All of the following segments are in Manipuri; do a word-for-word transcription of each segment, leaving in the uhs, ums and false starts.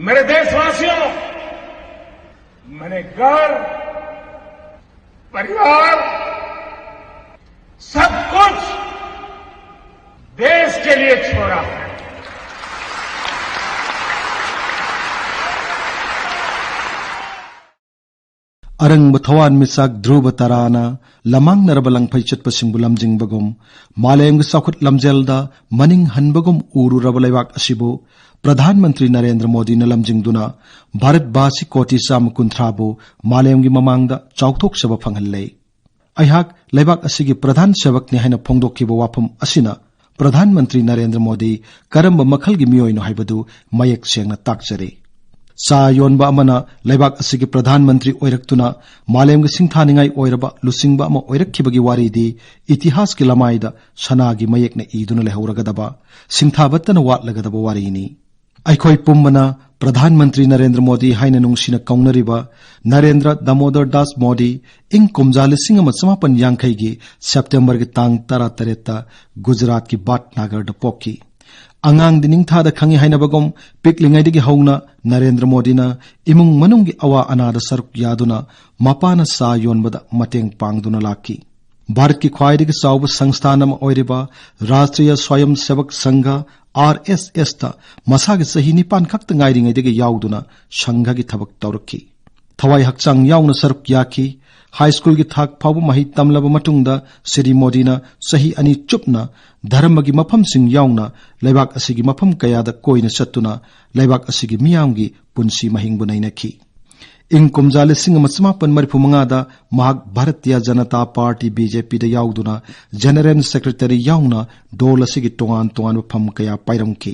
मेरे देशवासियों, मैंने घर, परिवार, सब कुछ देश के लिए छोड़ा है। ꯑꯔꯪꯕ ꯊꯋꯥꯟꯃꯤꯆꯥꯛ ꯙ꯭ꯔꯨꯕ ꯇꯔꯥꯅ ꯂꯃꯥꯡꯅꯔꯕ ꯂꯪꯐꯩ ꯆꯠꯄꯁꯤꯡꯕꯨ ꯂꯝꯖꯤꯡꯕꯒꯨꯝ, ꯃꯥꯂꯦꯝꯒꯤ ꯆꯥꯎꯈꯠ ꯂꯝꯖꯦꯜꯗ ꯃꯅꯤꯡ ꯍꯟꯕꯒꯨꯝ ꯎꯔꯨꯔꯕ ꯂꯩꯕꯥꯛ ꯑꯁꯤꯕꯨ ꯄ꯭ꯔꯙꯥꯟ ꯃꯟꯇ꯭ꯔꯤ ꯅꯔꯦꯟꯗ꯭ꯔ ꯃꯣꯗꯤꯅ ꯂꯝꯖꯤꯡꯗꯨꯅ ꯚꯥꯔꯠ ꯚꯥꯁꯤ ꯀꯣꯇꯤ ꯆꯥꯝꯃ ꯀꯨꯟꯊ꯭ꯔꯥꯕꯨ ꯃꯥꯂꯦꯝꯒꯤ ꯃꯃꯥꯡꯗ ꯆꯥꯎꯊꯣꯛꯆꯕ ꯐꯪꯍꯜꯂꯦ꯫ ꯑꯩꯍꯥꯛ ꯂꯩꯕꯥꯛ ꯑꯁꯤꯒꯤ ꯄ꯭ꯔꯙꯥꯟ ꯁꯦꯕꯛꯅꯤ ꯍꯥꯏꯅ ꯐꯣꯡꯗꯣꯛꯈꯤꯕ ꯋꯥꯐꯝ ꯑꯁꯤꯅ ꯄ꯭ꯔꯙꯥꯟ ꯃꯟꯇ꯭ꯔꯤ ꯅꯔꯦꯟꯗ꯭ꯔ ꯃꯣꯗꯤ ꯀꯔꯝꯕ ꯃꯈꯜꯒꯤ ꯃꯤꯑꯣꯏꯅꯣ ꯍꯥꯏꯕꯗꯨ ꯃꯌꯦꯛ ꯁꯦꯡꯅ ꯇꯥꯛꯆꯔꯦ꯫ ꯆꯥ ꯌꯣꯟꯕ ꯑꯃꯅ ꯂꯩꯕꯥꯛ ꯑꯁꯤꯒꯤ ꯄ꯭ꯔꯙꯥꯟ ꯃꯟꯇ꯭ꯔꯤ ꯑꯣꯏꯔꯛꯇꯨꯅ ꯃꯥꯂꯦꯝꯒꯤ ꯁꯤꯡꯊꯥꯅꯤꯡꯉꯥꯏ ꯑꯣꯏꯔꯕ ꯂꯨꯆꯤꯡꯕ ꯑꯃ ꯑꯣꯏꯔꯛꯈꯤꯕꯒꯤ ꯋꯥꯔꯤꯗꯤ ꯏꯇꯤꯍꯥꯁꯀꯤ ꯂꯃꯥꯏꯗ ꯁꯅꯥꯒꯤ ꯃꯌꯦꯛꯅ ꯏꯗꯨꯅ ꯂꯩꯍꯧꯔꯒꯗꯕ, ꯁꯤꯡꯊꯥꯕꯠꯇꯅ ꯋꯥꯠꯂꯒꯗꯕ ꯋꯥꯔꯤꯅꯤ꯫ ꯑꯩꯈꯣꯏ ꯄꯨꯝꯕꯅ ꯄ꯭ꯔꯙꯥꯟ ꯃꯟꯇ꯭ꯔꯤ ꯅꯔꯦꯟꯗ꯭ꯔ ꯃꯣꯗꯤ ꯍꯥꯏꯅ ꯅꯨꯡꯁꯤꯅ ꯀꯧꯅꯔꯤꯕ ꯅꯔꯦꯟꯗ꯭ꯔ ꯗꯥꯃꯣꯗꯔ ꯗꯥꯁ ꯃꯣꯗꯤ ꯏꯪ ꯀꯨꯝꯖꯥ ꯂꯤꯁꯤꯡ ꯑꯃ ꯆꯃꯥꯄꯟ ꯌꯥꯡꯈꯩꯒꯤ ꯁꯦꯞꯇꯦꯝꯕꯔꯒꯤ ꯇꯥꯡ ꯇꯔꯥꯇꯔꯦꯠꯇ ꯒꯨꯖꯔꯥꯠꯀꯤ ꯚꯥꯠꯅꯥꯒꯔꯗ ꯄꯣꯛꯈꯤ꯫ ꯑꯉꯥꯡꯗꯤ ꯅꯤꯡꯊꯥꯗ ꯈꯪꯏ ꯍꯥꯏꯅꯕꯒꯨꯝ, ꯄꯤꯛꯂꯤꯉꯩꯗꯒꯤ ꯍꯧꯅ ꯅꯔꯦꯟꯗ꯭ꯔ ꯃꯣꯗꯤꯅ ꯏꯃꯨꯡ ꯃꯅꯨꯡꯒꯤ ꯑꯋꯥ ꯑꯅꯥꯗ ꯁꯔꯨꯛ ꯌꯥꯗꯨꯅ ꯃꯄꯥꯅ ꯆꯥ ꯌꯣꯟꯕꯗ ꯃꯇꯦꯡ ꯄꯥꯡꯗꯨꯅ ꯂꯥꯛꯈꯤ꯫ ꯚꯥꯔꯠꯀꯤ ꯈ꯭ꯋꯥꯏꯗꯒꯤ ꯆꯥꯎꯕ ꯁꯪꯁꯊꯥꯟ ꯑꯃ ꯑꯣꯏꯔꯤꯕ ꯔꯥꯁꯇ꯭ꯔꯤꯌ ꯁ꯭ꯋꯌꯝ ꯁꯦꯕꯛ ꯁꯪꯘ, ꯑꯥꯔ ꯑꯦꯁ ꯑꯦꯁꯇ ꯃꯁꯥꯒꯤ ꯆꯍꯤ ꯅꯤꯄꯥꯟ ꯈꯛꯇ ꯉꯥꯏꯔꯤꯉꯩꯗꯒꯤ ꯌꯥꯎꯗꯨꯅ ꯁꯪꯘꯒꯤ ꯊꯕꯛ ꯇꯧꯔꯛꯈꯤ꯫ ꯊꯋꯥꯏ ꯍꯛꯆꯥꯡ ꯌꯥꯎꯅ ꯁꯔꯨꯛ ꯌꯥꯈꯤ꯫ ꯍꯥꯏ ꯁ꯭ꯀꯨꯜꯒꯤ ꯊꯥꯛ ꯐꯥꯎꯕ ꯃꯍꯩ ꯇꯝꯂꯕ ꯃꯇꯨꯡꯗ ꯁ꯭ꯔꯤ ꯃꯣꯗꯤꯅ ꯆꯍꯤ ꯑꯅꯤ ꯆꯨꯞꯅ ꯙꯔꯃꯒꯤ ꯃꯐꯝꯁꯤꯡ ꯌꯥꯎꯅ ꯂꯩꯕꯥꯛ ꯑꯁꯤꯒꯤ ꯃꯐꯝ ꯀꯌꯥꯗ ꯀꯣꯏꯅ ꯆꯠꯇꯨꯅ ꯂꯩꯕꯥꯛ ꯑꯁꯤꯒꯤ ꯃꯤꯌꯥꯝꯒꯤ ꯄꯨꯟꯁꯤ ꯃꯍꯤꯡꯕꯨ ꯅꯩꯅꯈꯤ꯫ ꯏꯪ ꯀꯨꯝꯖꯥ ꯂꯤꯁꯤꯡ ꯑꯃ ꯆꯃꯥꯄꯟ ꯃꯔꯤꯐꯨ ꯃꯉꯥꯗ ꯃꯍꯥꯛ Bharatiya Janata party, B J ꯄꯤꯗ ꯌꯥꯎꯗꯨꯅ ꯖꯦꯅꯔꯦꯜ ꯁꯦꯀ꯭ꯔꯦꯇꯔꯤ ꯌꯥꯎꯅ ꯗꯣꯜ ꯑꯁꯤꯒꯤ ꯇꯣꯉꯥꯟ ꯇꯣꯉꯥꯟꯕ ꯐꯝ ꯀꯌꯥ ꯄꯥꯏꯔꯝꯈꯤ꯫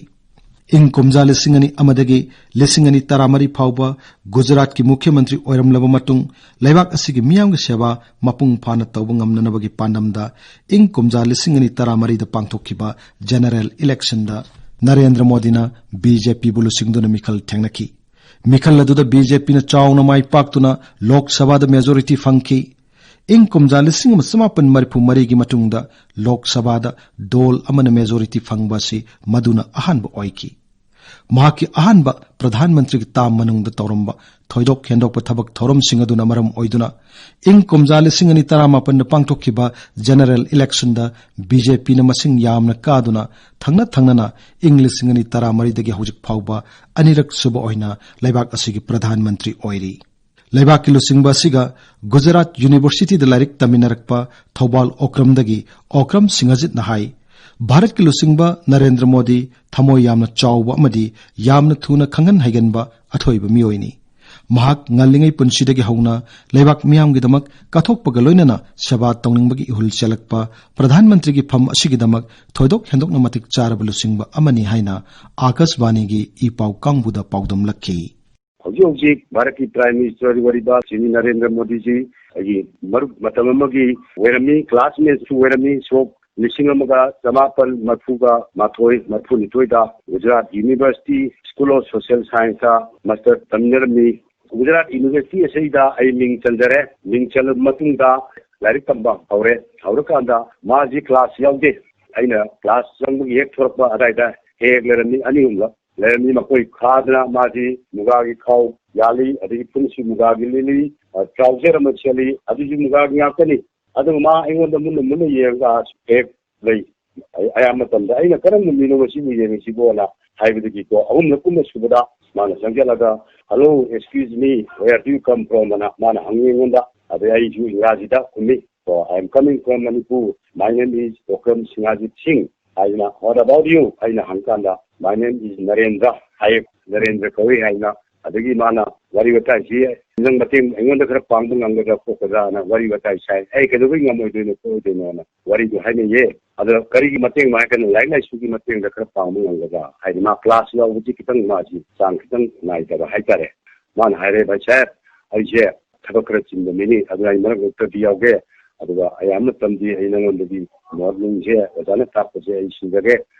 ꯏꯪ ꯀꯨꯝꯖꯥ ꯂꯤꯁꯤꯡ ꯑꯅꯤ ꯑꯃꯗꯒꯤ ꯂꯤꯁꯤꯡ ꯑꯅꯤ ꯇꯔꯥꯃꯔꯤ ꯐꯥꯎꯕ ꯒꯨꯖꯔꯥꯠꯀꯤ ꯃꯨꯈ꯭ꯌ ꯃꯟꯇ꯭ꯔꯤ ꯑꯣꯏꯔꯝꯂꯕ ꯃꯇꯨꯡ, ꯂꯩꯕꯥꯛ ꯑꯁꯤꯒꯤ ꯃꯤꯌꯥꯝꯒꯤ ꯁꯦꯕꯥ ꯃꯄꯨꯡ ꯐꯥꯅ ꯇꯧꯕ ꯉꯝꯅꯅꯕꯒꯤ ꯄꯥꯟꯗꯝꯗ ꯏꯪ ꯀꯨꯝꯖꯥ ꯂꯤꯁꯤꯡ ꯑꯅꯤ ꯇꯔꯥꯃꯔꯤꯗ ꯄꯥꯡꯊꯣꯛꯈꯤꯕ ꯖꯦꯅꯔꯦꯜ ꯏꯂꯦꯛꯁꯟꯗ ꯅꯔꯦꯟꯗ꯭ꯔ ꯃꯣꯗꯤꯅ ꯕꯤ ꯖꯦ ꯄꯤꯕꯨ ꯂꯨꯆꯤꯡꯗꯨꯅ ꯃꯤꯈꯜ ꯊꯦꯡꯅꯈꯤ꯫ ꯃꯤꯈꯜ ꯑꯗꯨꯗ ꯕꯤ ꯖꯦ ꯄꯤꯅ ꯆꯥꯎꯅ ꯃꯥꯏ ꯄꯥꯛꯇꯨꯅ ꯂꯣꯛ ꯁꯚꯥꯗ ꯃꯦꯖꯣꯔꯤꯇꯤ ꯐꯪꯈꯤ꯫ ꯏꯪ ꯀꯨꯝꯖꯥ ꯂꯤꯁꯤꯡ ꯑꯃ ꯆꯃꯥꯄꯟ ꯃꯔꯤꯐꯨ ꯃꯔꯤꯒꯤ ꯃꯇꯨꯡꯗ ꯂꯣꯛ ꯁꯚꯥꯗ ꯗꯣꯜ ꯑꯃꯅ ꯃꯦꯖꯣꯔꯤꯇꯤ ꯐꯪꯕ ꯑꯁꯤ ꯃꯗꯨꯅ ꯑꯍꯥꯟꯕ ꯑꯣꯏꯈꯤ꯫ ꯃꯍꯥꯛꯀꯤ ꯑꯍꯥꯟꯕ ꯄ꯭ꯔꯙꯥꯟ ꯃꯟꯇ꯭ꯔꯤꯒꯤ ꯇꯥꯝ ꯃꯅꯨꯡꯗ ꯇꯧꯔꯝꯕ ꯊꯣꯏꯗꯣꯛ ꯍꯦꯟꯗꯣꯛꯄ ꯊꯕꯛ ꯊꯧꯔꯝꯁꯤꯡ ꯑꯗꯨꯅ ꯃꯔꯝ ꯑꯣꯏꯗꯨꯅ ꯏꯪ ꯀꯨꯝꯖꯥ ꯂꯤꯁꯤꯡ ꯑꯅꯤ ꯇꯔꯥꯃꯥꯄꯟꯗ ꯄꯥꯡꯊꯣꯛꯈꯤꯕ ꯖꯦꯅꯔꯦꯜ ꯏꯂꯦꯛꯁꯟꯗ ꯕꯤ ꯖꯦ ꯄꯤꯅ ꯃꯁꯤꯡ ꯌꯥꯝꯅ ꯀꯥꯗꯨꯅ ꯊꯪꯅ ꯊꯪꯅꯅ ꯏꯪ ꯂꯤꯁꯤꯡ ꯑꯅꯤ ꯇꯔꯥꯃꯔꯤꯗꯒꯤ ꯍꯧꯖꯤꯛ ꯐꯥꯎꯕ ꯑꯅꯤꯔꯛ ꯁꯨꯕ ꯑꯣꯏꯅ ꯂꯩꯕꯥꯛ ꯑꯁꯤꯒꯤ ꯄ꯭ꯔꯙꯥꯟ ꯃꯟꯇ꯭ꯔꯤ ꯑꯣꯏꯔꯤ꯫ ꯂꯩꯕꯥꯛꯀꯤ ꯂꯨꯆꯤꯡꯕ ꯑꯁꯤꯒ ꯒꯨꯖꯔꯥꯠ ꯌꯨꯅꯤꯚꯔꯁꯤꯇꯤꯗ ꯂꯥꯏꯔꯤꯛ ꯇꯝꯃꯤꯟꯅꯔꯛꯄ ꯊꯧꯕꯥꯜ ꯑꯣꯀ꯭ꯔꯝꯗꯒꯤ ꯑꯣꯀ꯭ꯔꯝ ꯁꯤꯡꯍꯖꯤꯠꯅ ꯍꯥꯏ, ꯚꯥꯔꯠꯀꯤ ꯂꯨꯆꯤꯡꯕ ꯅꯔꯦꯟꯗ꯭ꯔ ꯃꯣꯗꯤ ꯊꯃꯣꯏ ꯌꯥꯝꯅ ꯆꯥꯎꯕ ꯑꯃꯗꯤ ꯌꯥꯝꯅ ꯊꯨꯅ ꯈꯪꯍꯟ ꯍꯩꯒꯟꯕ ꯑꯊꯣꯏꯕ ꯃꯤꯑꯣꯏꯅꯤ꯫ ꯃꯍꯥꯛ ꯉꯜꯂꯤꯉꯩ ꯄꯨꯟꯁꯤꯗꯒꯤ ꯍꯧꯅ ꯂꯩꯕꯥꯛ ꯃꯤꯌꯥꯝꯒꯤꯗꯃꯛ ꯀꯠꯊꯣꯛꯄꯒ ꯂꯣꯏꯅꯅ ꯁꯦꯕꯥ ꯇꯧꯅꯤꯡꯕꯒꯤ ꯏꯍꯨꯜ ꯆꯦꯜꯂꯛꯄ ꯄ꯭ꯔꯙꯥꯟ ꯃꯟꯇ꯭ꯔꯤꯒꯤ ꯐꯝ ꯑꯁꯤꯒꯤꯗꯃꯛ ꯊꯣꯏꯗꯣꯛ ꯍꯦꯟꯗꯣꯛꯅ ꯃꯇꯤꯛ ꯆꯥꯔꯕ ꯂꯨꯆꯤꯡꯕ ꯑꯃꯅꯤ ꯍꯥꯏꯅ ꯑꯥꯀꯥꯁꯕꯥꯅꯤꯒꯤ ꯏ ꯄꯥꯎ ꯀꯥꯡꯕꯨꯗ ꯄꯥꯎꯗꯝꯂꯛꯈꯤ꯫ ꯍꯧꯖꯤꯛ ꯍꯧꯖꯤꯛ ꯚꯥꯔꯠꯀꯤ Prime Minister ꯑꯣꯏꯔꯤꯕ ꯁ꯭ꯔꯤ ꯅꯔꯦꯟꯗ꯭ꯔ ꯃꯣꯗꯤꯖꯤ ꯑꯩꯒꯤ ꯃꯔꯨꯞ ꯃꯇꯝ ꯑꯃꯒꯤ ꯑꯣꯏꯔꯝꯃꯤ, classmateꯁꯨ ꯑꯣꯏꯔꯝꯃꯤ꯫ ꯁꯣꯛ ꯂꯤꯁꯤꯡ ꯑꯃꯒ ꯆꯃꯥꯄꯜ ꯃꯔꯐꯨꯒ ꯃꯥꯊꯣꯏ, ꯃꯔꯐꯨꯅꯤꯊꯣꯏꯗ Gujarat University School of Social Scienceꯇ master ꯇꯝꯃꯤꯟꯅꯔꯝꯃꯤ꯫ Gujarat University ꯑꯁꯤꯗ ꯑꯩ ꯃꯤꯡ ꯆꯟꯖꯔꯦ꯫ ꯃꯤꯡ ꯆꯜꯂꯕ ꯃꯇꯨꯡꯗ ꯂꯥꯏꯔꯤꯛ ꯇꯝꯕ ꯍꯧꯔꯦ꯫ ꯍꯧꯔꯀꯥꯟꯗ ꯃꯥꯁꯤ class ꯌꯥꯎꯗꯦ꯫ ꯑꯩꯅ class ꯆꯪꯕꯒꯤ ꯍꯦꯛ ꯊꯣꯔꯛꯄ ꯑꯗꯥꯏꯗ ꯍꯦꯛ ꯍꯦꯛ ꯂꯩꯔꯝꯃꯤ, ꯑꯅꯤ ꯑꯍꯨꯝꯂꯛ ꯂꯩꯔꯝꯃꯤ꯫ ꯃꯈꯣꯏ ꯈꯥꯗꯅ ꯃꯥꯁꯤ ꯃꯨꯒꯥꯒꯤ ꯈꯥꯎ ꯌꯥꯜꯂꯤ, ꯑꯗꯒꯤ ꯐꯨꯔꯤꯠꯁꯨ ꯃꯨꯒꯥꯒꯤ ꯂꯤꯠꯂꯤ, ꯑ, trouser ꯑꯃ ꯁꯦꯠꯂꯤ, ꯑꯗꯨꯁꯨ ꯃꯨꯒꯥꯒꯤ ꯉꯥꯛꯇꯅꯤ꯫ ꯑꯗꯨꯒ ꯃꯥ ꯑꯩꯉꯣꯟꯗ ꯃꯨꯟꯅ ꯃꯨꯟꯅ ꯌꯦꯡꯉꯒ ꯍꯦꯛ ꯂꯩ꯫ ꯑꯩ ꯑꯌꯥꯝꯕ ꯃꯇꯝꯗ ꯑꯩꯅ "ꯀꯔꯝꯕ ꯃꯤꯅꯣ ꯃꯁꯤꯕꯨ ꯌꯦꯡꯉꯤꯁꯤꯕꯣꯅ" ꯍꯥꯏꯕꯗꯒꯤꯀꯣ, ꯑꯍꯨꯝꯂꯛ ꯀꯨꯝꯕ ꯁꯨꯕꯗ ꯃꯥꯅ ꯆꯪꯁꯤꯜꯂꯒ, "Hello, excuse me, where do you come from?" ꯑꯅ ꯃꯥꯅ ꯍꯪꯉꯤ ꯑꯩꯉꯣꯟꯗ꯫ ꯑꯗꯩ ꯑꯩꯁꯨ ꯏꯪꯒ꯭ꯔꯥꯖꯤꯗ ꯈꯨꯝꯃꯤ, "Oh, I am coming from Manipur. My name is Okram Singhajit Singh." ꯍꯥꯏꯗꯅ, "What about you?" ꯑꯩꯅ ꯍꯪꯀꯥꯟꯗ, "My name is Narendra" ꯍꯥꯏꯌꯦ, "ꯅꯔꯦꯟꯗ꯭ꯔ ꯀꯧꯏ" ꯍꯥꯏꯅ꯫ ꯑꯗꯒꯤ ꯃꯥꯅ ꯋꯥꯔꯤ ꯋꯥꯇꯥꯏꯁꯤ, "ꯅꯪ ꯃꯇꯦꯡ ꯑꯩꯉꯣꯟꯗ ꯈꯔ ꯄꯥꯡꯕ ꯉꯝꯒꯗ꯭ꯔꯥ ꯈꯣꯠꯀꯗ꯭ꯔꯥꯅ" ꯋꯥꯔꯤ ꯋꯥꯇꯥꯏ ꯁꯥꯏ꯫ "ꯑꯩ ꯀꯩꯗꯧꯕꯩ ꯉꯝꯃꯣꯏꯗꯣꯏꯅꯣ ꯈꯣꯠꯂꯣꯏꯗꯣꯏꯅꯣꯅ" ꯋꯥꯔꯤꯗꯨ ꯍꯥꯏꯅꯩꯌꯦ꯫ ꯑꯗ ꯀꯔꯤꯒꯤ ꯃꯇꯦꯡꯅꯣ ꯍꯥꯏꯔꯀꯥꯟꯗ, "ꯂꯥꯏꯔꯤꯛ ꯂꯥꯏꯁꯨꯒꯤ ꯃꯇꯦꯡꯗ ꯈꯔ ꯄꯥꯡꯕ ꯉꯝꯒꯗ꯭ꯔꯥ?" ꯍꯥꯏꯗꯤ ꯃꯥ class ꯌꯥꯎꯕꯁꯤ ꯈꯤꯇꯪ, ꯃꯥꯁꯤ ꯆꯥꯡ ꯈꯤꯇꯪ ꯅꯥꯏꯗꯕ ꯍꯥꯏꯇꯥꯔꯦ꯫ ꯃꯥꯅ ꯍꯥꯏꯔꯦ, "ꯚꯥꯏ ꯁꯥꯍꯦꯕ, ꯑꯩꯁꯦ ꯊꯕꯛ ꯈꯔ ꯆꯤꯟꯕ ꯃꯤꯅꯤ, ꯑꯗꯨꯅ ꯑꯩ ꯃꯔꯛ ꯃꯔꯛꯇꯗꯤ ꯌꯥꯎꯒꯦ, ꯑꯗꯨꯒ ꯑꯌꯥꯝꯕ ꯃꯇꯝꯗꯤ ꯑꯩ ꯅꯉꯣꯟꯗꯗꯤ morningꯁꯦ ꯑꯣꯖꯥꯅ ꯇꯥꯛꯄꯁꯦ ꯑꯩ ꯁꯤꯟꯖꯒꯦ"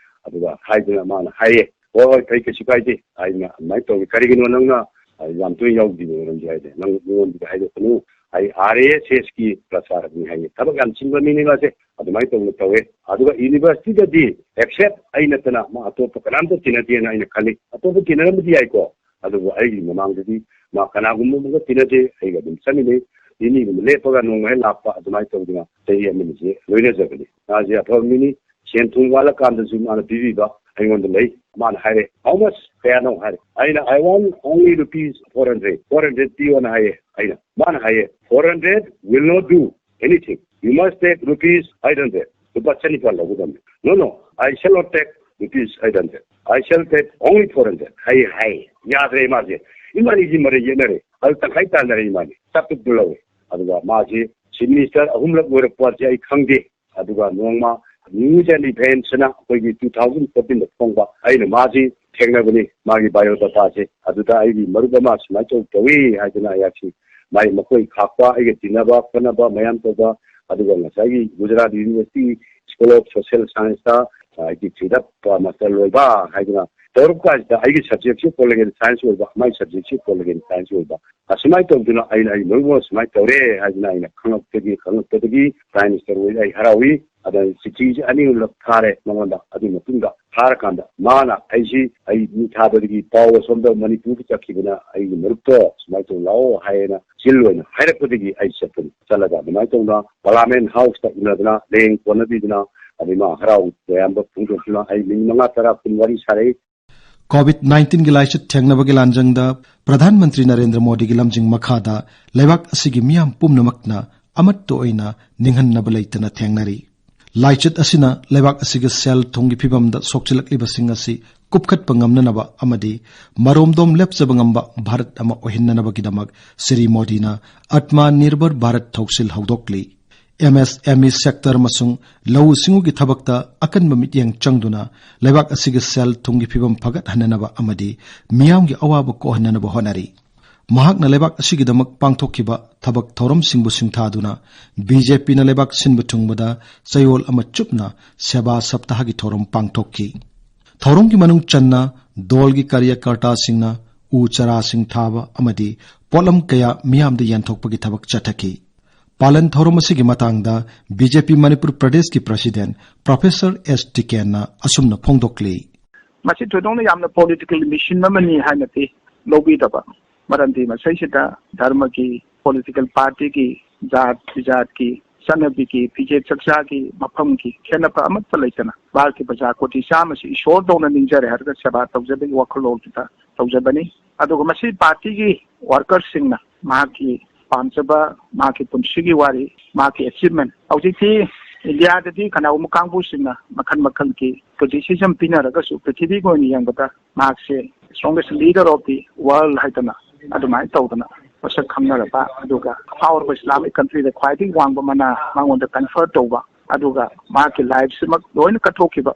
ꯑꯗꯨꯒ ꯍꯥꯏꯗꯅ ꯃꯥꯅ ꯍꯥꯏꯌꯦ꯫ "ꯍꯣꯏ, ꯍꯣꯏ, ꯐꯩ, ꯀꯩꯁꯨ ꯀꯥꯏꯗꯦ" ꯍꯥꯏꯅ ꯑꯗꯨꯃꯥꯏꯅ ꯇꯧꯋꯤ꯫ "ꯀꯔꯤꯒꯤꯅꯣ ꯅꯪꯅ, ꯑ, ꯌꯥꯝ ꯇꯣꯏꯅ ꯌꯥꯎꯗ꯭ꯔꯤꯕ ꯃꯔꯝꯁꯦ?" ꯍꯥꯏꯗꯤ, "ꯅꯪ ꯃꯤꯉꯣꯟꯗꯗꯤ ꯍꯥꯏꯗꯣꯛꯀꯅꯨ, ꯑꯩ ꯑꯥꯔ ꯑꯦꯁ ꯑꯦꯁꯀꯤ ꯄ꯭ꯔꯆꯥꯔꯛꯅꯤ ꯍꯥꯏꯌꯦ꯫ ꯊꯕꯛ ꯌꯥꯝ ꯆꯤꯟꯕ ꯃꯤꯅꯤ ꯃꯥꯁꯦ꯫ ꯑꯗꯨꯃꯥꯏꯅ ꯇꯧꯅ ꯇꯧꯋꯦ꯫ ꯑꯗꯨꯒ ꯌꯨꯅꯤꯚꯔꯁꯤꯇꯤꯗꯗꯤ ꯑꯦꯛꯁꯦꯞ ꯑꯩ ꯅꯠꯇꯅ ꯃꯥ ꯑꯇꯣꯞꯄ ꯀꯅꯥꯝꯇ ꯇꯤꯟꯅꯗꯦꯅ ꯑꯩꯅ ꯈꯜꯂꯤ꯫ ꯑꯇꯣꯞꯄ ꯇꯤꯟꯅꯔꯝꯕꯗꯤ ꯌꯥꯏꯀꯣ, ꯑꯗꯨꯕꯨ ꯑꯩꯒꯤ ꯃꯃꯥꯡꯗꯗꯤ ꯃꯥ ꯀꯅꯥꯒꯨꯝꯕ ꯑꯃꯒ ꯇꯤꯟꯅꯗꯦ꯫ ꯑꯩꯒ ꯑꯗꯨꯝ ꯆꯠꯃꯤꯟꯅꯩ꯫ ꯅꯤꯅꯤꯒꯨꯝꯕ ꯂꯦꯞꯄꯒ ꯅꯣꯡꯃ ꯍꯦꯛ ꯂꯥꯛꯄ, ꯑꯗꯨꯃꯥꯏꯅ ꯇꯧꯗꯅ ꯆꯍꯤ ꯑꯃꯅꯤꯁꯦ ꯂꯣꯏꯅꯖꯕꯅꯤ꯫ ꯃꯥꯁꯦ ꯑꯐꯕ ꯃꯤꯅꯤ꯫ ꯁꯦꯟ ꯊꯨꯝ ꯋꯥꯠꯂꯀꯥꯟꯗꯁꯨ ꯃꯥꯅ ꯄꯤꯕꯤꯕ ꯑꯩꯉꯣꯟꯗ ꯂꯩ꯫ ꯃꯥꯅ ꯍꯥꯏꯔꯦ, "How much? ꯀꯌꯥꯅꯣ?" ꯍꯥꯏꯔꯦ꯫ ꯑꯩꯅ, "I want only rupees four hundred, four hundred ꯄꯤꯌꯣꯅ" ꯍꯥꯏꯌꯦ꯫ ꯑꯩꯅ, ꯃꯥꯅ ꯍꯥꯏꯌꯦ, "Four hundred will not do anything. You must take rupees eight hundred." ꯂꯨꯄꯥ ꯆꯅꯤꯄꯥꯜ ꯂꯧꯒꯗꯕꯅꯤ꯫ "No, no, I shall not take rupees eight hundred. I shall take only four hundred." ꯍꯥꯏꯌꯦ, ꯍꯥꯏꯌꯦ꯫ ꯌꯥꯗ꯭ꯔꯦ ꯃꯥꯁꯦ꯫ ꯏꯕꯥꯅꯤꯁꯤ ꯃꯔꯩ ꯌꯦꯠꯅꯔꯦ꯫ ꯑꯗꯨ ꯇꯪꯈꯥꯏ ꯇꯥꯟꯅꯔꯦ ꯏꯕꯥꯅꯤ꯫ ꯆꯥꯇ꯭ꯔꯨꯛꯇꯨ ꯂꯧꯔꯦ꯫ ꯑꯗꯨꯒ ꯃꯥꯁꯤ ꯆꯤꯐ ꯃꯤꯅꯤꯁꯇꯔ ꯑꯍꯨꯝꯂꯛ ꯑꯣꯏꯔꯛꯄꯁꯦ ꯑꯩ ꯈꯪꯗꯦ꯫ ꯑꯗꯨꯒ ꯅꯣꯡꯃ News and Events ꯑꯅ ꯑꯩꯈꯣꯏꯒꯤ two thousand fourteen ꯗ ꯐꯣꯡꯕ, ꯑꯩꯅ ꯃꯥꯁꯤ ꯊꯦꯡꯅꯕꯅꯤ, ꯃꯥꯒꯤ ꯕꯥꯏꯑꯣꯗꯥꯇꯥꯁꯦ꯫ ꯑꯗꯨꯗ ꯑꯩꯒꯤ ꯃꯔꯨꯞ ꯑꯃ ꯁꯨꯃꯥꯏꯅ ꯇꯧ ꯇꯧꯏ ꯍꯥꯏꯗꯅ ꯑꯩꯍꯥꯛꯁꯤ ꯃꯥꯒꯤ ꯃꯈꯣꯏ ꯈꯥꯛꯄ, ꯑꯩꯒ ꯇꯤꯟꯅꯕ ꯈꯣꯠꯅꯕ ꯃꯌꯥꯝ ꯇꯧꯕ, ꯑꯗꯨꯒ ꯉꯁꯥꯏꯒꯤ Gujarat university school of social ꯁꯥꯏꯟꯁꯇ ꯑꯩꯒꯤ ꯊ꯭ꯔꯤꯗ ꯃꯥꯁꯇꯔ ꯂꯣꯏꯕ ꯍꯥꯏꯗꯅ ꯇꯧꯔꯛꯄ ꯀꯥꯟꯁꯤꯗ ꯑꯩꯒꯤ ꯁꯕꯖꯦꯛꯁꯤ ꯄꯣꯂꯤꯇꯤꯀꯦꯜ ꯁꯥꯏꯟꯁ ꯑꯣꯏꯕ, ꯃꯥꯏ ꯁꯕꯖꯦꯛꯁꯤ ꯄꯣꯂꯤꯇꯤꯀꯦꯜ ꯁꯥꯏꯟꯁ ꯑꯣꯏꯕ꯫ ꯑꯁꯨꯃꯥꯏꯅ ꯇꯧꯗꯅ ꯑꯩꯅ ꯑꯩ ꯃꯔꯨꯞ ꯑꯃ ꯁꯨꯃꯥꯏꯅ ꯇꯧꯔꯦ ꯍꯥꯏꯗꯅ ꯑꯩꯅ ꯈꯪꯉꯛꯄꯗꯒꯤ, ꯈꯪꯉꯛꯄꯗꯒꯤ ꯄ꯭ꯔꯥꯏꯝ ꯃꯤꯅꯤꯁꯇꯔ ꯑꯣꯏ ꯑꯩ ꯍꯔꯥꯎꯏ꯫ ꯑꯗ ꯆꯤꯊꯤꯁꯦ ꯑꯅꯤꯔꯛ ꯊꯥꯔꯦ ꯃꯉꯣꯟꯗ꯫ ꯑꯗꯨꯒꯤ ꯃꯇꯨꯡꯗ ꯊꯥꯔꯀꯥꯟꯗ ꯃꯥꯅ ꯑꯩꯁꯤ, ꯑꯩ ꯃꯤ ꯊꯥꯕꯗꯒꯤ ꯄꯥꯎ ꯑꯁꯣꯝꯗ ꯃꯅꯤꯄꯨꯔꯗ ꯆꯠꯈꯤꯕꯅ ꯑꯩꯒꯤ ꯃꯔꯨꯞꯇꯣ ꯁꯨꯃꯥꯏꯅ ꯇꯧ ꯂꯥꯛꯑꯣ ꯍꯥꯏꯌꯦꯅ ꯆꯤꯜ ꯑꯣꯏꯅ ꯍꯥꯏꯔꯛꯄꯗꯒꯤ ꯑꯩ ꯆꯠꯄꯅꯤ꯫ ꯆꯠꯂꯒ ꯑꯗꯨꯃꯥꯏꯅ ꯇꯧꯅ ꯄꯥꯔꯂꯥꯃꯦꯟ ꯍꯥꯎꯁꯇ ꯎꯅꯗꯅ ꯂꯦꯡ ꯀꯣꯟꯅꯕꯤꯗꯅ ꯑꯗꯩ ꯃꯥ ꯍꯔꯥꯎ ꯇꯌꯥꯝꯕ ꯐꯣꯡꯗꯣꯛꯇꯨꯅ ꯑꯩ ꯃꯤꯅꯤꯠ ꯃꯉꯥ ꯇꯔꯥ ꯀꯨꯟ ꯋꯥꯔꯤ ꯁꯥꯔꯛꯏ꯫ ꯀꯣꯚꯤꯗ ꯅꯥꯏꯟꯇꯤꯟꯒꯤ ꯂꯥꯏꯆꯠ ꯊꯦꯡꯅꯕꯒꯤ ꯂꯥꯟꯖꯪꯗ ꯄ꯭ꯔꯙꯥꯟ ꯃꯟꯇ꯭ꯔꯤ ꯅꯔꯦꯟꯗ꯭ꯔ ꯃꯣꯗꯤꯒꯤ ꯂꯝꯖꯤꯡ ꯃꯈꯥꯗ ꯂꯩꯕꯥꯛ ꯑꯁꯤꯒꯤ ꯃꯤꯌꯥꯝ ꯄꯨꯝꯅꯃꯛꯅ ꯑꯃꯠꯇ ꯑꯣꯏꯅ ꯅꯤꯡꯍꯟꯅꯕ ꯂꯩꯇꯅ ꯊꯦꯡꯅꯔꯤ꯫ ꯂꯥꯏꯆꯠ ꯑꯁꯤꯅ ꯂꯩꯕꯥꯛ ꯑꯁꯤꯒꯤ ꯁꯦꯜ ꯊꯨꯝꯒꯤ ꯐꯤꯕꯝꯗ ꯁꯣꯛꯆꯤꯜꯂꯛꯂꯤꯕꯁꯤꯡ ꯑꯁꯤ ꯀꯨꯞꯈꯠꯄ ꯉꯝꯅꯅꯕ ꯑꯃꯗꯤ ꯃꯔꯣꯝꯗꯣꯝ ꯂꯦꯞꯆꯕ ꯉꯝꯕ ꯚꯥꯔꯠ ꯑꯃ ꯑꯣꯏꯍꯟꯅꯅꯕꯒꯤꯗꯃꯛ ꯁ꯭ꯔꯤ ꯃꯣꯗꯤꯅ ꯑꯠꯃꯥ ꯅꯤꯔꯚꯔ ꯚꯥꯔꯠ ꯊꯧꯁꯤꯜ ꯍꯧꯗꯣꯛꯂꯤ꯫ ꯑꯦꯝ ꯑꯦꯁ ꯑꯦꯝ ꯏ ꯁꯦꯛꯇꯔ ꯑꯃꯁꯨꯡ ꯂꯧꯎ ꯁꯤꯡꯎꯒꯤ ꯊꯕꯛꯇ ꯑꯀꯟꯕ ꯃꯤꯠꯌꯦꯡ ꯆꯪꯗꯨꯅ ꯂꯩꯕꯥꯛ ꯑꯁꯤꯒꯤ ꯁꯦꯜ ꯊꯨꯝꯒꯤ ꯐꯤꯕꯝ ꯐꯒꯠꯍꯟꯅꯅꯕ ꯑꯃꯗꯤ ꯃꯤꯌꯥꯝꯒꯤ ꯑꯋꯥꯕ ꯀꯣꯛꯍꯟꯅꯅꯕ ꯍꯣꯠꯅꯔꯤ꯫ ꯃꯍꯥꯛꯅ ꯂꯩꯕꯥꯛ ꯑꯁꯤꯒꯤꯗꯃꯛ ꯄꯥꯡꯊꯣꯛꯈꯤꯕ ꯊꯕꯛ ꯊꯧꯔꯝꯁꯤꯡꯕꯨ ꯁꯤꯡꯊꯥꯗꯨꯅ ꯕꯤ ꯖꯦ ꯄꯤꯅ ꯂꯩꯕꯥꯛ ꯁꯤꯟꯕ ꯊꯨꯡꯕꯗ ꯆꯌꯣꯜ ꯑꯃ ꯆꯨꯞꯅ ꯁꯦꯕꯥ ꯁꯞꯇꯥꯍꯒꯤ ꯊꯧꯔꯝ ꯄꯥꯡꯊꯣꯛꯈꯤ꯫ ꯊꯧꯔꯝꯒꯤ ꯃꯅꯨꯡ ꯆꯟꯅ ꯗꯣꯜꯒꯤ ꯀꯥꯔꯌꯀꯔꯇꯥꯁꯤꯡꯅ ꯎ ꯆꯥꯔꯥꯁꯤꯡ ꯊꯥꯕ ꯑꯃꯗꯤ ꯄꯣꯠꯂꯝ ꯀꯌꯥ ꯃꯤꯌꯥꯝꯗ ꯌꯦꯟꯊꯣꯛꯄꯒꯤ ꯊꯕꯛ ꯆꯠꯊꯈꯤ꯫ ꯄꯥꯂꯟ ꯊꯧꯔꯝ ꯑꯁꯤꯒꯤ ꯃꯇꯥꯡꯗ ꯕꯤ ꯖꯦ ꯄꯤ ꯃꯅꯤꯄꯨꯔ ꯄ꯭ꯔꯗꯦꯁꯀꯤ ꯄ꯭ꯔꯁꯤꯗꯦꯟꯠ ꯄ꯭ꯔꯣꯐꯦꯁꯔ ꯑꯦꯁ ꯇꯤꯀꯦꯟꯅ ꯑꯁꯨꯝꯅ ꯐꯣꯡꯗꯣꯛꯂꯤ꯫ ꯃꯁꯤ ꯊꯣꯏꯗꯣꯛꯅ ꯌꯥꯝꯅ ꯄꯣꯂꯤꯇꯤꯀꯦꯜ ꯃꯤꯁꯟ ꯑꯃꯅꯤ ꯍꯥꯏꯅꯗꯤ ꯂꯧꯕꯤꯗꯕ, ꯃꯔꯝꯗꯤ ꯃꯁꯤꯁꯤꯗ ꯙꯔꯃꯒꯤ, ꯄꯣꯂꯤꯇꯤꯀꯦꯜ ꯄꯥꯔꯇꯤꯒꯤ, ꯖꯥꯠ ꯕꯤꯖꯥꯠꯀꯤ, ꯆꯠꯅꯕꯤꯒꯤ, ꯐꯤꯖꯦꯠ ꯆꯛꯆꯥꯒꯤ, ꯃꯐꯝꯒꯤ ꯈꯦꯠꯅꯕ ꯑꯃꯠꯇ ꯂꯩꯇꯅ ꯚꯥꯔꯠꯀꯤ ꯄ꯭ꯔꯖꯥ ꯀꯣꯇꯤ ꯆꯥꯝꯃꯁꯤ ꯏꯁꯣꯔꯗꯧꯅ ꯅꯤꯡꯖꯔꯦ ꯍꯥꯏꯔꯒ ꯁꯦꯕꯥ ꯇꯧꯖꯕꯒꯤ ꯋꯥꯈꯜꯂꯣꯟꯗꯨꯗ ꯇꯧꯖꯕꯅꯤ꯫ ꯑꯗꯨꯒ ꯃꯁꯤ ꯄꯥꯔꯇꯤꯒꯤ ꯋꯥꯔꯀꯔꯁꯤꯡꯅ ꯃꯍꯥꯛꯀꯤ ꯄꯥꯝꯖꯕ, ꯃꯍꯥꯛꯀꯤ ꯄꯨꯟꯁꯤꯒꯤ ꯋꯥꯔꯤ, ꯃꯍꯥꯛꯀꯤ ꯑꯦꯆꯤꯚꯃꯦꯟ, ꯍꯧꯖꯤꯛꯇꯤ ꯏꯟꯗꯤꯌꯥꯗꯗꯤ ꯀꯅꯥꯒꯨꯝꯕ ꯀꯥꯡꯕꯨꯁꯤꯡꯅ ꯃꯈꯜ ꯃꯈꯜꯒꯤ ꯀ꯭ꯔꯤꯇꯤꯁꯤꯖꯝ ꯄꯤꯅꯔꯒꯁꯨ ꯄ꯭ꯔꯤꯊꯤꯕꯤꯒꯤ ꯑꯣꯏꯅ ꯌꯦꯡꯕꯗ ꯃꯍꯥꯛꯁꯦ strongest leader of the world ꯍꯥꯏꯗꯅ ꯑꯗꯨꯃꯥꯏꯅ ꯇꯧꯗꯅ ꯃꯁꯛ ꯈꯪꯅꯔꯕ, ꯑꯗꯨꯒ ꯑꯐꯥꯎꯔꯕ ꯏꯁꯂꯥꯃꯤꯛ ꯀꯟꯇ꯭ꯔꯤꯗ ꯈ꯭ꯋꯥꯏꯗꯒꯤ ꯋꯥꯡꯕ ꯃꯅꯥ ꯃꯉꯣꯟꯗ ꯀꯟꯐꯔ ꯇꯧꯕ, ꯑꯗꯨꯒ ꯃꯍꯥꯛꯀꯤ ꯂꯥꯏꯐꯁꯤꯃꯛ ꯂꯣꯏꯅ ꯀꯠꯊꯣꯛꯈꯤꯕ,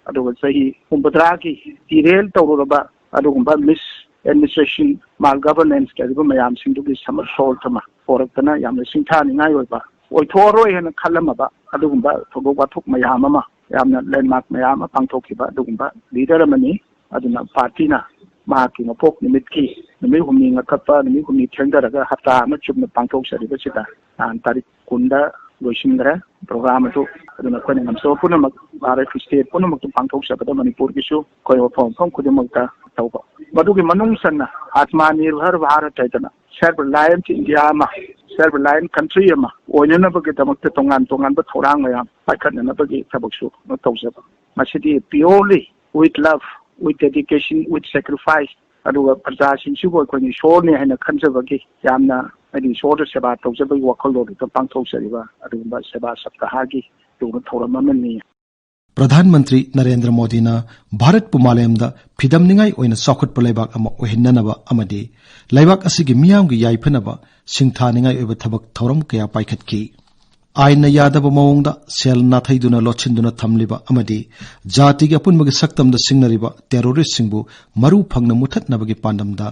ꯑꯗꯨꯒ ꯆꯍꯤ ꯍꯨꯝꯐꯨꯇꯔꯥꯒꯤ ꯏꯔꯦꯜ ꯇꯧꯔꯨꯔꯕ ꯑꯗꯨꯒꯨꯝꯕ ꯃꯤꯁ ꯑꯦꯗꯃꯤꯅꯤꯁꯇ꯭ꯔꯦꯁꯟ, ꯃꯥꯜ ꯒꯚꯔꯅꯦꯟꯁ ꯀꯩꯗꯧꯕ ꯃꯌꯥꯝꯁꯤꯡꯗꯨꯒꯤ ꯁꯃꯔ ꯁꯣꯜꯠ ꯑꯃ ꯄꯣꯔꯛꯇꯅ ꯌꯥꯝꯅ ꯁꯤꯡꯊꯥꯅꯤꯡꯉꯥꯏ ꯑꯣꯏꯕ, ꯑꯣꯏꯊꯣꯛꯑꯔꯣꯏ ꯍꯥꯏꯅ ꯈꯜꯂꯝꯃꯕ ꯑꯗꯨꯒꯨꯝꯕ ꯊꯧꯗꯣꯛ ꯋꯥꯊꯣꯛ ꯃꯌꯥꯝ ꯑꯃ, ꯌꯥꯝꯅ ꯂꯦꯟꯃꯥꯔꯛ ꯃꯌꯥꯝ ꯑꯃ ꯄꯥꯡꯊꯣꯛꯈꯤꯕ ꯑꯗꯨꯒꯨꯝꯕ ꯂꯤꯗꯔ ꯑꯃꯅꯤ꯫ ꯑꯗꯨꯅ ꯄꯥꯔꯇꯤꯅ ꯃꯍꯥꯛꯀꯤ ꯃꯄꯣꯛ ꯅꯨꯃꯤꯠꯀꯤ ꯅꯨꯃꯤꯠ ꯍꯨꯝꯅꯤ ꯉꯛꯈꯠꯄ, ꯅꯨꯃꯤꯠ ꯍꯨꯝꯅꯤ ꯊꯦꯡꯊꯔꯒ ꯍꯞꯇꯥ ꯑꯃ ꯆꯨꯞꯅ ꯄꯥꯡꯊꯣꯛꯆꯔꯤꯕꯁꯤꯗ ꯅꯍꯥꯟ ꯇꯥꯔꯤꯛ ꯀꯨꯟꯗ ꯂꯣꯏꯁꯤꯟꯈ꯭ꯔꯦ ꯄ꯭ꯔꯣꯒ꯭ꯔꯥꯝ ꯑꯗꯨ꯫ ꯑꯗꯨꯅ ꯑꯩꯈꯣꯏꯅ ꯉꯝꯖꯕ ꯄꯨꯝꯅꯃꯛ ꯚꯥꯔꯠꯀꯤ ꯁ꯭ꯇꯦꯠ ꯄꯨꯝꯅꯃꯛꯇ ꯄꯥꯡꯊꯣꯛꯆꯕꯗ ꯃꯅꯤꯄꯨꯔꯒꯤꯁꯨ ꯑꯩꯈꯣꯏ ꯃꯐꯝ ꯃꯐꯝ ꯈꯨꯗꯤꯡꯃꯛꯇ ꯇꯧꯕ꯫ ꯃꯗꯨꯒꯤ ꯃꯅꯨꯡ ꯆꯟꯅ ꯑꯥꯠꯃꯥ ꯅꯤꯔꯚꯔ ꯚꯥꯔꯠ ꯍꯥꯏꯗꯅ ꯁꯦꯜꯐ ꯔꯤꯂꯥꯌꯟꯁ ꯏꯟꯗꯤꯌꯥ ꯑꯃ, ꯁꯦꯜꯐ ꯔꯤꯂꯥꯌꯟꯁ ꯀꯟꯇ꯭ꯔꯤ ꯑꯃ ꯑꯣꯏꯅꯅꯕꯒꯤꯗꯃꯛꯇ ꯇꯣꯉꯥꯟ ꯇꯣꯉꯥꯟꯕ ꯊꯧꯔꯥꯡ ꯃꯌꯥꯝ ꯄꯥꯏꯈꯠꯅꯅꯕꯒꯤ ꯊꯕꯛꯁꯨ ꯇꯧꯖꯕ꯫ ꯃꯁꯤꯗꯤ purely with love, with dedication, with sacrifice, ꯑꯗꯨꯒ ꯄ꯭ꯔꯖꯥꯁꯤꯡꯁꯤꯕꯨ ꯑꯩꯈꯣꯏꯅ ꯏꯁꯣꯔꯅꯤ ꯍꯥꯏꯅ ꯈꯟꯖꯕꯒꯤ, ꯌꯥꯝꯅ ꯍꯥꯏꯗꯤ ꯏꯁꯣꯔꯗ ꯁꯦꯕꯥ ꯇꯧꯖꯕꯒꯤ ꯋꯥꯈꯜꯂꯣꯟꯗꯨꯗ ꯄꯥꯡꯊꯣꯛꯆꯔꯤꯕ ꯑꯗꯨꯒꯨꯝꯕ ꯁꯦꯕꯥ ꯁꯞꯇꯥꯍꯥꯒꯤ ꯑꯗꯨꯒꯨꯝꯕ ꯊꯧꯔꯝ ꯑꯃꯅꯤ꯫ ꯄ꯭ꯔꯙꯥꯟ ꯃꯟꯇ꯭ꯔꯤ ꯅꯔꯦꯟꯗ꯭ꯔ ꯃꯣꯗꯤꯅ ꯚꯥꯔꯠꯄꯨ ꯃꯥꯂꯦꯝꯗ ꯐꯤꯗꯝꯅꯤꯡꯉꯥꯏ ꯑꯣꯏꯅ ꯆꯥꯎꯈꯠꯄ ꯂꯩꯕꯥꯛ ꯑꯃ ꯑꯣꯏꯍꯟꯅꯅꯕ ꯑꯃꯗꯤ ꯂꯩꯕꯥꯛ ꯑꯁꯤꯒꯤ ꯃꯤꯌꯥꯝꯒꯤ ꯌꯥꯏꯐꯅꯕ ꯁꯤꯡꯊꯥꯅꯤꯡꯉꯥꯏ ꯑꯣꯏꯕ ꯊꯕꯛ ꯊꯧꯔꯝ ꯀꯌꯥ ꯄꯥꯏꯈꯠꯈꯤ꯫ ꯑꯥꯏꯟꯅ ꯌꯥꯗꯕ ꯃꯑꯣꯡꯗ ꯁꯦꯜ ꯅꯥꯊꯩꯗꯨꯅ ꯂꯣꯠꯁꯤꯟꯗꯨꯅ ꯊꯝꯂꯤꯕ ꯑꯃꯗꯤ ꯖꯥꯇꯤꯒꯤ ꯑꯄꯨꯟꯕꯒꯤ ꯁꯛꯇꯝꯗ ꯁꯤꯡꯅꯔꯤꯕ ꯇꯦꯔꯣꯔꯤꯁ꯭ꯠꯁꯤꯡꯕꯨ ꯃꯔꯨ ꯐꯪꯅ ꯃꯨꯊꯠꯅꯕꯒꯤ ꯄꯥꯟꯗꯝꯗ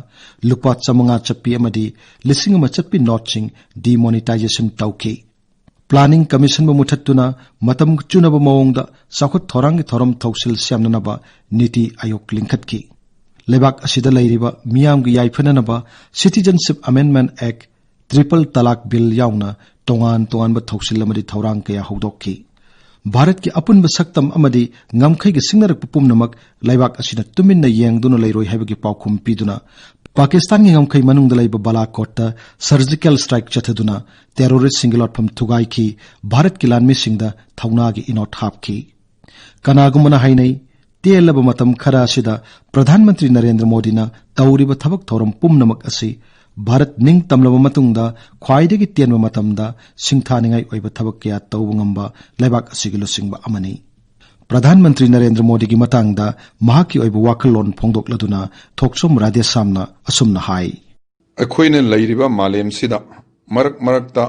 ꯂꯨꯄꯥ ꯆꯥꯃꯉꯥ ꯆꯠꯄꯤ ꯑꯃꯗꯤ ꯂꯤꯁꯤꯡ ꯑꯃ ꯆꯠꯄꯤ ꯅꯣꯠꯁꯤꯡ ꯗꯤꯃꯣꯅꯤꯇꯥꯏꯖꯦꯁꯟ ꯇꯧꯈꯤ꯫ ꯄ꯭ꯂꯥꯅꯤꯡ ꯀꯃꯤꯁꯟꯕꯨ ꯃꯨꯊꯠꯇꯨꯅ ꯃꯇꯝ ꯆꯨꯅꯕ ꯃꯑꯣꯡꯗ ꯆꯥꯎꯈꯠ ꯊꯧꯔꯥꯡꯒꯤ ꯊꯧꯔꯝ ꯊꯧꯁꯤꯜ ꯁꯦꯝꯅꯅꯕ ꯅꯤꯇꯤ ꯑꯥꯌꯣꯒ ꯂꯤꯡꯈꯠꯈꯤ꯫ ꯂꯩꯕꯥꯛ ꯑꯁꯤꯗ ꯂꯩꯔꯤꯕ ꯃꯤꯌꯥꯝꯒꯤ ꯌꯥꯏꯐꯅꯅꯕ Citizenship Amendment Act, Triple Talaq Bill ꯌꯥꯎꯅ ꯇꯣꯉꯥꯟ ꯇꯣꯉꯥꯟꯕ ꯊꯧꯁꯤꯜ ꯑꯃꯗꯤ ꯊꯧꯔꯥꯡ ꯀꯌꯥ ꯍꯧꯗꯣꯛꯈꯤ꯫ ꯚꯥꯔꯠꯀꯤ ꯑꯄꯨꯟꯕ ꯁꯛꯇꯝ ꯑꯃꯗꯤ ꯉꯝꯈꯩꯒ ꯁꯤꯡꯅꯔꯛꯄ ꯄꯨꯝꯅꯃꯛ ꯂꯩꯕꯥꯛ ꯑꯁꯤꯅ ꯇꯨꯃꯤꯟꯅ ꯌꯦꯡꯗꯨꯅ ꯂꯩꯔꯣꯏ ꯍꯥꯏꯕꯒꯤ ꯄꯥꯎꯈꯨꯝ ꯄꯤꯗꯨꯅ, ꯄꯥꯀꯤꯁꯇꯥꯟꯒꯤ ꯉꯝꯈꯩ ꯃꯅꯨꯡꯗ ꯂꯩꯕ ꯕꯥꯂꯥꯀꯣꯠꯇ surgical strike ꯆꯠꯊꯗꯨꯅ terroristꯁꯤꯡꯒꯤ ꯂꯣꯠꯐꯝ ꯊꯨꯒꯥꯏꯈꯤ, ꯚꯥꯔꯠꯀꯤ ꯂꯥꯟꯃꯤꯁꯤꯡꯗ ꯊꯧꯅꯥꯒꯤ ꯏꯅꯣꯠ ꯍꯥꯞꯈꯤ꯫ ꯀꯅꯥꯒꯨꯝꯕꯅ ꯍꯥꯏꯅꯩ, ꯇꯦꯜꯂꯕ ꯃꯇꯝ ꯈꯔ ꯑꯁꯤꯗ ꯄ꯭ꯔꯙꯥꯟ ꯃꯟꯇ꯭ꯔꯤ ꯅꯔꯦꯟꯗ꯭ꯔ ꯃꯣꯗꯤꯅ ꯇꯧꯔꯤꯕ ꯊꯕꯛ ꯊꯧꯔꯝ ꯄꯨꯝꯅꯃꯛ ꯑꯁꯤ ꯚꯥꯔꯠ ꯅꯤꯡꯇꯝꯂꯕ ꯃꯇꯨꯡꯗ ꯈ꯭ꯋꯥꯏꯗꯒꯤ ꯇꯦꯟꯕ ꯃꯇꯝꯗ ꯁꯤꯡꯊꯥꯅꯤꯡꯉꯥꯏ ꯑꯣꯏꯕ ꯊꯕꯛ ꯀꯌꯥ ꯇꯧꯕ ꯉꯝꯕ ꯂꯩꯕꯥꯛ ꯑꯁꯤꯒꯤ ꯂꯨꯆꯤꯡꯕ ꯑꯃꯅꯤ꯫ ꯄ꯭ꯔꯙꯥꯟ ꯃꯟꯇ꯭ꯔꯤ ꯅꯔꯦꯟꯗ꯭ꯔ ꯃꯣꯗꯤꯒꯤ ꯃꯇꯥꯡꯗ ꯃꯍꯥꯛꯀꯤ ꯑꯣꯏꯕ ꯋꯥꯈꯜꯂꯣꯟ ꯐꯣꯡꯗꯣꯛꯂꯗꯨꯅ ꯊꯣꯛꯆꯣꯝ ꯔꯥꯙꯦꯁ꯭ꯌꯥꯝꯅ ꯑꯁꯨꯝꯅ ꯍꯥꯏ꯫ ꯑꯩꯈꯣꯏꯅ ꯂꯩꯔꯤꯕ ꯃꯥꯂꯦꯝꯁꯤꯗ ꯃꯔꯛ ꯃꯔꯛꯇ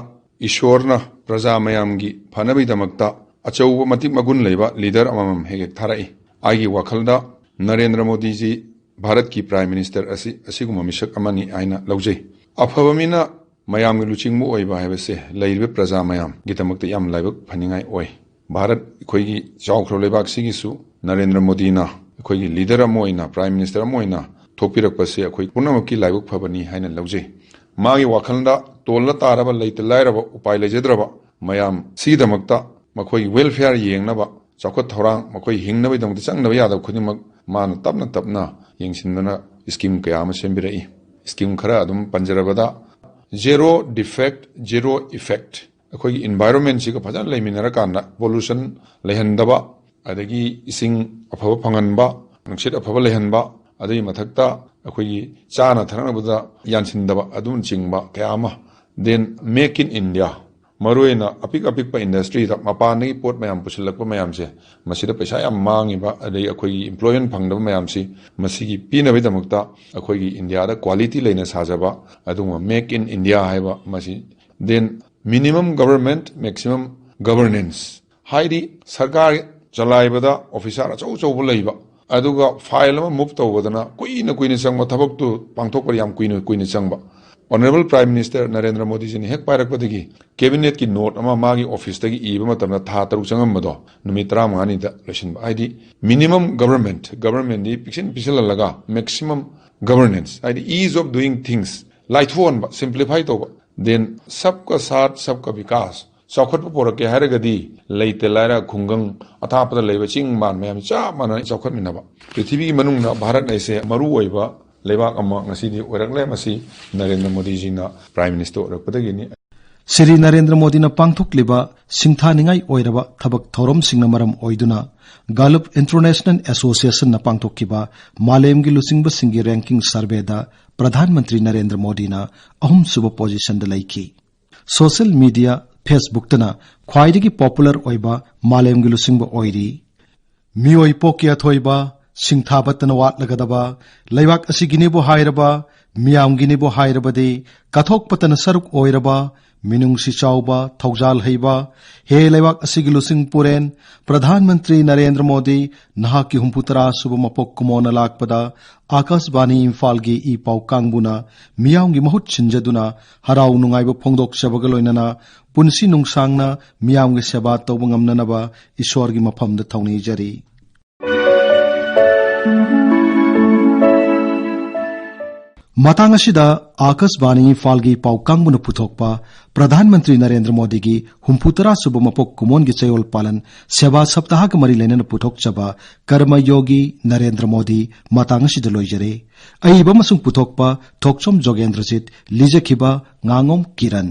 ꯏꯁꯣꯔꯅ ꯄ꯭ꯔꯖꯥ ꯃꯌꯥꯝꯒꯤ ꯐꯅꯕꯒꯤꯗꯃꯛꯇ ꯑꯆꯧꯕ ꯃꯇꯤꯛ ꯃꯒꯨꯟ ꯂꯩꯕ leader ꯑꯃꯃꯝ ꯍꯦꯛ ꯍꯦꯛ ꯊꯥꯔꯛꯏ꯫ ꯑꯩꯒꯤ ꯋꯥꯈꯜꯗ ꯅꯔꯦꯟꯗ꯭ꯔ ꯃꯣꯗꯤꯖꯤ ꯚꯥꯔꯠꯀꯤ Prime Minister ꯑꯁꯤ ꯑꯁꯤꯒꯨꯝꯕ ꯃꯤꯁꯛ ꯑꯃꯅꯤ ꯍꯥꯏꯅ ꯂꯧꯖꯩ꯫ ꯑꯐꯕ ꯃꯤꯅ ꯃꯌꯥꯝꯒꯤ ꯂꯨꯆꯤꯡꯕ ꯑꯣꯏꯕ ꯍꯥꯏꯕꯁꯦ ꯂꯩꯔꯤꯕ ꯄ꯭ꯔꯖꯥ ꯃꯌꯥꯝꯒꯤꯗꯃꯛꯇ ꯌꯥꯝ ꯂꯥꯏꯕꯛ ꯐꯅꯤꯡꯉꯥꯏ ꯑꯣꯏ꯫ ꯚꯥꯔꯠ ꯑꯩꯈꯣꯏꯒꯤ ꯆꯥꯎꯈ꯭ꯔꯕ ꯂꯩꯕꯥꯛꯁꯤꯒꯤꯁꯨ ꯅꯔꯦꯟꯗ꯭ꯔ ꯃꯣꯗꯤꯅ ꯑꯩꯈꯣꯏꯒꯤ leader ꯑꯃ ꯑꯣꯏꯅ, Prime Minister ꯑꯃ ꯑꯣꯏꯅ ꯊꯣꯛꯄꯤꯔꯛꯄꯁꯦ ꯑꯩꯈꯣꯏ ꯄꯨꯝꯅꯃꯛꯀꯤ ꯂꯥꯏꯕꯛ ꯐꯕꯅꯤ ꯍꯥꯏꯅ ꯂꯧꯖꯩ꯫ ꯃꯥꯒꯤ ꯋꯥꯈꯜꯗ ꯇꯣꯜꯂ ꯇꯥꯔꯕ, ꯂꯩꯇ ꯂꯥꯏꯔꯕ, ꯎꯄꯥꯏ ꯂꯩꯖꯗ꯭ꯔꯕ ꯃꯌꯥꯝ ꯁꯤꯒꯤꯗꯃꯛꯇ ꯃꯈꯣꯏꯒꯤ welfare ꯌꯦꯡꯅꯕ, ꯆꯥꯎꯈꯠ ꯊꯧꯔꯥꯡ, ꯃꯈꯣꯏ ꯍꯤꯡꯅꯕꯒꯤꯗꯃꯛꯇ ꯆꯪꯗꯕ ꯌꯥꯗꯕ ꯈꯨꯗꯤꯡꯃꯛ ꯃꯥꯅ ꯇꯞꯅ ꯇꯞꯅ ꯌꯦꯡꯁꯤꯟꯗꯨꯅ scheme ꯀꯌꯥ ꯑꯃ ꯁꯦꯝꯕꯤꯔꯛꯏ꯫ Scheme ꯈꯔ ꯑꯗꯨꯝ ꯄꯟꯖꯔꯕꯗ, zero defect, zero effect꯫ ꯑꯩꯈꯣꯏꯒꯤ environmentꯁꯤꯒ ꯐꯖꯅ ꯂꯩꯃꯤꯟꯅꯔꯀꯥꯟꯗ pollution ꯂꯩꯍꯟꯗꯕ, ꯑꯗꯒꯤ ꯏꯁꯤꯡ ꯑꯐꯕ ꯐꯪꯍꯟꯕ, ꯅꯨꯡꯁꯤꯠ ꯑꯐꯕ ꯂꯩꯍꯟꯕ, ꯑꯗꯨꯒꯤ ꯃꯊꯛꯇ ꯑꯩꯈꯣꯏꯒꯤ ꯆꯥꯅ ꯊꯛꯅꯕꯗ ꯌꯥꯟꯁꯤꯟꯗꯕ ꯑꯗꯨꯅꯆꯤꯡꯕ ꯀꯌꯥ ꯑꯃ꯫ Then Make in India, ꯃꯔꯨꯑꯣꯏꯅ ꯑꯄꯤꯛ ꯑꯄꯤꯛꯄ industryꯗ ꯃꯄꯥꯟꯗꯒꯤ ꯄꯣꯠ ꯃꯌꯥꯝ ꯄꯨꯁꯤꯜꯂꯛꯄ ꯃꯌꯥꯝꯁꯦ, ꯃꯁꯤꯗ ꯄꯩꯁꯥ ꯌꯥꯝ ꯃꯥꯡꯉꯤꯕ, ꯑꯗꯩ ꯑꯩꯈꯣꯏꯒꯤ employment ꯐꯪꯗꯕ ꯃꯌꯥꯝꯁꯤ, ꯃꯁꯤꯒꯤ ꯄꯤꯅꯕꯒꯤꯗꯃꯛꯇ ꯑꯩꯈꯣꯏꯒꯤ ꯏꯟꯗꯤꯌꯥꯗ quality ꯂꯩꯅ ꯁꯥꯖꯕ ꯑꯗꯨꯒꯨꯝꯕ Make in India ꯍꯥꯏꯕ ꯃꯁꯤ꯫ Then minimum government, maximum governance꯫ ꯍꯥꯏꯗꯤ ꯁꯔꯀꯥꯔ ꯆꯂꯥꯏꯕꯗ officer ꯑꯆꯧ ꯑꯆꯧꯕ ꯂꯩꯕ, ꯑꯗꯨꯒ file ꯑꯃ move ꯇꯧꯕꯗꯅ ꯀꯨꯏꯅ ꯀꯨꯏꯅ ꯆꯪꯕ, ꯊꯕꯛꯇꯨ ꯄꯥꯡꯊꯣꯛꯄꯗ ꯌꯥꯝ ꯀꯨꯏꯅ ꯀꯨꯏꯅ ꯆꯪꯕ꯫ Honourable Prime Minister ꯅꯔꯦꯟꯗ꯭ꯔ ꯃꯣꯗꯤꯖꯤꯅ ꯍꯦꯛ ꯄꯥꯏꯔꯛꯄꯗꯒꯤ ꯀꯦꯕꯤꯅꯦꯠꯀꯤ ꯅꯣꯠ ꯑꯃ ꯃꯥꯒꯤ ꯑꯣꯐꯤꯁꯇꯒꯤ ꯏꯕ ꯃꯇꯝꯗ ꯊꯥ ꯇꯔꯨꯛ ꯆꯪꯉꯝꯕꯗꯣ ꯅꯨꯃꯤꯠ ꯇꯔꯥꯃꯉꯥꯅꯤꯗ ꯂꯣꯏꯁꯤꯟꯕ꯫ ꯍꯥꯏꯗꯤ, ꯃꯤꯅꯤꯃꯝ ꯒꯕꯔꯟꯃꯦꯟꯠ, ꯒꯕꯔꯟꯃꯦꯟꯠꯗꯤ ꯄꯤꯛꯁꯤꯟ ꯄꯤꯛꯁꯤꯜꯍꯜꯂꯒ ꯃꯦꯛꯁꯤꯃꯝ ꯒꯕꯔꯅꯦꯟꯁ, ꯍꯥꯏꯗꯤ, is of doing things ꯂꯥꯏꯊꯣꯛꯍꯟꯕ, simplify ꯇꯧꯕ꯫ Then, ꯁꯕꯀꯥ ꯁꯥꯊ ꯁꯕꯀꯥ ꯕꯤꯀꯥꯁ, ꯆꯥꯎꯈꯠꯄ ꯄꯨꯔꯛꯀꯦ ꯍꯥꯏꯔꯒꯗꯤ ꯂꯩꯇ ꯂꯥꯏꯔ, ꯈꯨꯡꯒꯪ ꯑꯊꯥꯞꯄꯗ ꯂꯩꯕ ꯆꯤꯡ ꯃꯥꯟ ꯃꯌꯥꯝ ꯆꯞ ꯃꯥꯟꯅꯅ ꯆꯥꯎꯈꯠꯃꯤꯟꯅꯕ꯫ ꯄ꯭ꯔꯤꯊꯤꯕꯤꯒꯤ ꯃꯅꯨꯡꯗ ꯚꯥꯔꯠ ꯍꯥꯏꯁꯦ ꯃꯔꯨ ꯑꯣꯏꯕ ꯂꯩꯕꯥꯛ ꯑꯃ ꯉꯁꯤꯗꯤ ꯑꯣꯏꯔꯛꯂꯦ꯫ ꯃꯁꯤ ꯅꯔꯦꯟꯗ꯭ꯔ ꯃꯣꯗꯤꯖꯤꯅ ꯄ꯭ꯔꯥꯏꯝ ꯃꯤꯅꯤꯁꯇꯔ ꯑꯣꯏꯔꯛꯄꯗꯒꯤꯅꯤ꯫ ꯁ꯭ꯔꯤ ꯅꯔꯦꯟꯗ꯭ꯔ ꯃꯣꯗꯤꯅ ꯄꯥꯡꯊꯣꯛꯂꯤꯕ ꯁꯤꯡꯊꯥꯅꯤꯡꯉꯥꯏ ꯑꯣꯏꯔꯕ ꯊꯕꯛ ꯊꯧꯔꯝꯁꯤꯡꯅ ꯃꯔꯝ ꯑꯣꯏꯗꯨꯅ Gallup International Associationꯅ ꯄꯥꯡꯊꯣꯛꯈꯤꯕ ꯃꯥꯂꯦꯝꯒꯤ ꯂꯨꯆꯤꯡꯕꯁꯤꯡꯒꯤ ꯔꯦꯡꯀꯤꯡ ꯁꯔꯚꯦꯗ ꯄ꯭ꯔꯙꯥꯟ ꯃꯟꯇ꯭ꯔꯤ ꯅꯔꯦꯟꯗ꯭ꯔ ꯃꯣꯗꯤꯅ ꯑꯍꯨꯝꯁꯨꯕ ꯄꯣꯖꯤꯁꯟꯗ ꯂꯩꯈꯤ꯫ ꯁꯣꯁꯤꯌꯦꯜ ꯃꯤꯗꯤꯌꯥ Facebookꯇꯅ ꯈ꯭ꯋꯥꯏꯗꯒꯤ ꯄꯣꯄꯨꯂꯔ ꯑꯣꯏꯕ ꯃꯥꯂꯦꯝꯒꯤ ꯂꯨꯆꯤꯡꯕ ꯑꯣꯏꯔꯤ꯫ ꯃꯤꯑꯣꯏ ꯄꯣꯛꯀꯤ ꯑꯊꯣꯏꯕ, ꯁꯤꯡꯊꯥꯕꯇꯅ ꯋꯥꯠꯂꯒꯗꯕ, ꯂꯩꯕꯥꯛ ꯑꯁꯤꯒꯤꯅꯤꯕꯨ ꯍꯥꯏꯔꯕ, ꯃꯤꯌꯥꯝꯒꯤꯅꯤꯕꯨ ꯍꯥꯏꯔꯕꯗꯤ, ꯀꯠꯊꯣꯛꯄꯇꯅ ꯁꯔꯨꯛ ꯑꯣꯏꯔꯕ, ꯃꯤꯅꯨꯡꯁꯤ ꯆꯥꯎꯕ, ꯊꯧꯖꯥꯜ ꯍꯩꯕ, ꯍꯦ ꯂꯩꯕꯥꯛ ꯑꯁꯤꯒꯤ ꯂꯨꯆꯤꯡ ꯄꯨꯔꯦꯟ, ꯄ꯭ꯔꯙꯥꯟ ꯃꯟꯇ꯭ꯔꯤ ꯅꯔꯦꯟꯗ꯭ꯔ ꯃꯣꯗꯤ, ꯅꯍꯥꯛꯀꯤ ꯍꯨꯝꯐꯨꯇꯔꯥ ꯁꯨꯕ ꯃꯄꯣꯛ ꯀꯨꯝꯑꯣꯟꯅ ꯂꯥꯛꯄꯗ ꯑꯥꯀꯥꯁꯕꯥꯅꯤ ꯏꯝꯐꯥꯜꯒꯤ ꯏ ꯄꯥꯎ ꯀꯥꯡꯕꯨꯅ ꯃꯤꯌꯥꯝꯒꯤ ꯃꯍꯨꯠ ꯁꯤꯟꯖꯗꯨꯅ ꯍꯔꯥꯎ ꯅꯨꯡꯉꯥꯏꯕ ꯐꯣꯡꯗꯣꯛꯆꯕꯒ ꯂꯣꯏꯅꯅ ꯄꯨꯟꯁꯤ ꯅꯨꯡꯁꯥꯡꯅ ꯃꯤꯌꯥꯝꯒꯤ ꯁꯦꯕꯥ ꯇꯧꯕ ꯉꯝꯅꯅꯕ ꯏꯁꯣꯔꯒꯤ ꯃꯐꯝꯗ ꯊꯧꯅꯤꯖꯔꯤ꯫ ꯃꯇꯥꯡ ꯑꯁꯤꯗ ꯑꯥꯀꯥꯁꯕꯥꯅꯤ ꯏꯝꯐꯥꯜꯒꯤ ꯄꯥꯎ ꯀꯥꯡꯕꯨꯅ ꯄꯨꯊꯣꯛꯄ ꯄ꯭ꯔꯙꯥꯟ ꯃꯟꯇ꯭ꯔꯤ ꯅꯔꯦꯟꯗ꯭ꯔ ꯃꯣꯗꯤꯒꯤ ꯍꯨꯝꯐꯨꯇꯔꯥ ꯁꯨꯕ ꯃꯄꯣꯛ ꯀꯨꯝꯑꯣꯟꯒꯤ ꯆꯌꯣꯜ ꯄꯥꯂꯟ ꯁꯦꯕꯥ ꯁꯞꯇꯥꯍꯒ ꯃꯔꯤ ꯂꯩꯅꯅ ꯄꯨꯊꯣꯛꯆꯕ ꯀꯔꯃ ꯌꯣꯒꯤ ꯅꯔꯦꯟꯗ꯭ꯔ ꯃꯣꯗꯤ ꯃꯇꯥꯡ ꯑꯁꯤꯗ ꯂꯣꯏꯖꯔꯦ꯫ ꯑꯏꯕ ꯑꯃꯁꯨꯡ ꯄꯨꯊꯣꯛꯄ ꯊꯣꯛꯆꯣꯝ ꯖꯣꯒꯦꯟꯗ꯭ꯔꯖꯤꯠ, ꯂꯤꯖꯈꯤꯕ ꯉꯥꯉꯣꯝ ꯀꯤꯔꯟ꯫